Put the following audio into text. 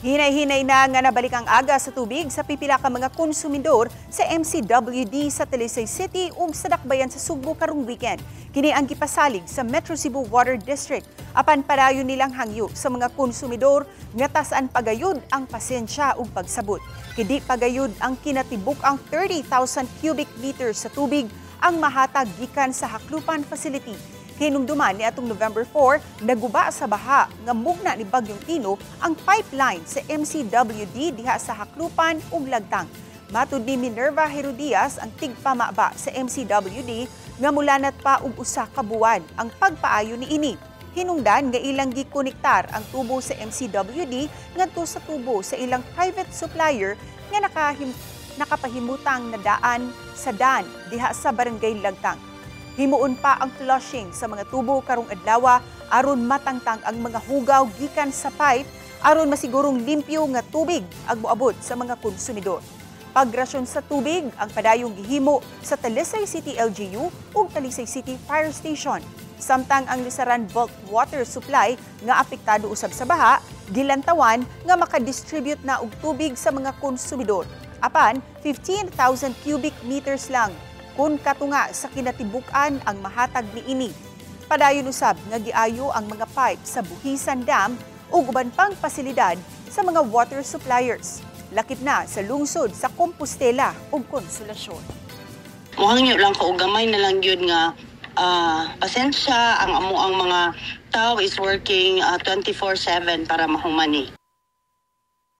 Hinay-hinay na nga nabalik ang aga sa tubig sa pipila ka mga konsumidor sa MCWD sa Talisay City ug sa Dakbayan sa Sugbo karong weekend. Kini ang gipasalig sa Metro Cebu Water District. Apan padayon nilang hangyo sa mga konsumidor nga tas-an pagayod ang pasensya ug pagsabot. Kidi pagayod ang kinatibuk-ang 30,000 cubic meters sa tubig ang mahatag gikan sa Jaclupan facility. Hinumduman ni atong November 4, naguba sa baha nga mugna ni Bagyong Tino ang pipeline sa MCWD diha sa Jaclupan ug Lagtang. Matud ni Minerva Herodias, ang tigpamaba sa MCWD, nga mulanat pa og 1 ka buwan ang pagpaayo niini. Hinungdan nga ilang gikonektar ang tubo sa MCWD ngadto sa tubo sa ilang private supplier nga nakapahimutang na daan sa dan diha sa Barangay Lagtang. Himuon pa ang flushing sa mga tubo karong adlaw aron matangtang ang mga hugaw gikan sa pipe aron masigurong limpyo nga tubig ang moabot sa mga konsumidor. Pagrasyon sa tubig ang padayong gihimo sa Talisay City LGU ug Talisay City Fire Station. Samtang ang Lisaran Bulk Water Supply nga apektado usab sa baha, gilantawan nga makadistribute na og tubig sa mga konsumidor. Apan 15,000 cubic meters lang kung katunga sa kinatibuk-an ang mahatag niini. Padayon usab nga giayo ang mga pipe sa Buhisan Dam ug uban pang pasilidad sa mga water suppliers. Lakip na sa lungsod sa Compostela ug Consolacion. Muhangyo lang ko og gamay na lang gyud nga pasensya. Ang amo ang mga tao is working 24/7 para mahuman ni.